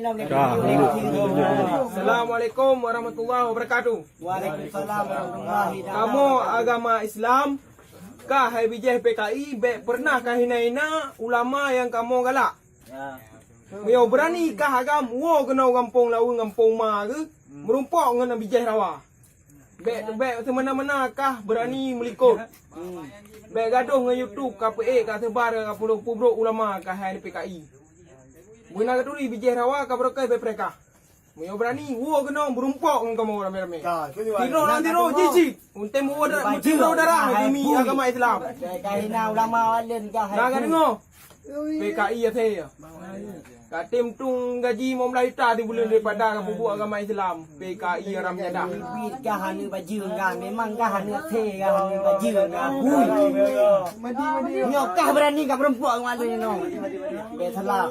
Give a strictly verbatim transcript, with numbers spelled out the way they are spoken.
Assalamualaikum warahmatullahi wabarakatuh. Waalaikumsalam warahmatullahi wabarakatuh. Kamoe agama Islam, kah hai bijéh P K I, bék pernah kahina-hina ulama nyang kamoe galak. Meunyoe beurani kah agam, woe keunoe gampông Laweueng, gampông ma geuh, meurumpok ngon bijéh Rawa. Bék, bék seumena-mena kah beurani meulikot. Bék gadôh ngon YouTube ka peuék, ka seubar, ka peubrôk-peubrôk ulama kah hai P K I. Beuna geuturi bijéh Rawa ka beureukai bék preh kah. Meunyoe beurani, woe keunoe meurumpok ngon kamoe ramé-ramé. Sidroe lam sidroe jih cit. Untém woe darah, untém woe darah demi agama Islam. Kahina ulama walen kah hai. Nah, ka deungoe. P K I asai. Ka tem tueng gaji lima belas juta sibuleuen daripada ka peubuet agama Islam. P K I haram jadah. Bit kah aneuk bajeueng kah, memang kah aneuk asai kah, aneuk bajeueng kah. Bui. Nyoe kah beurani kah meurumpok ngon aneuk nyoe. Bék salah.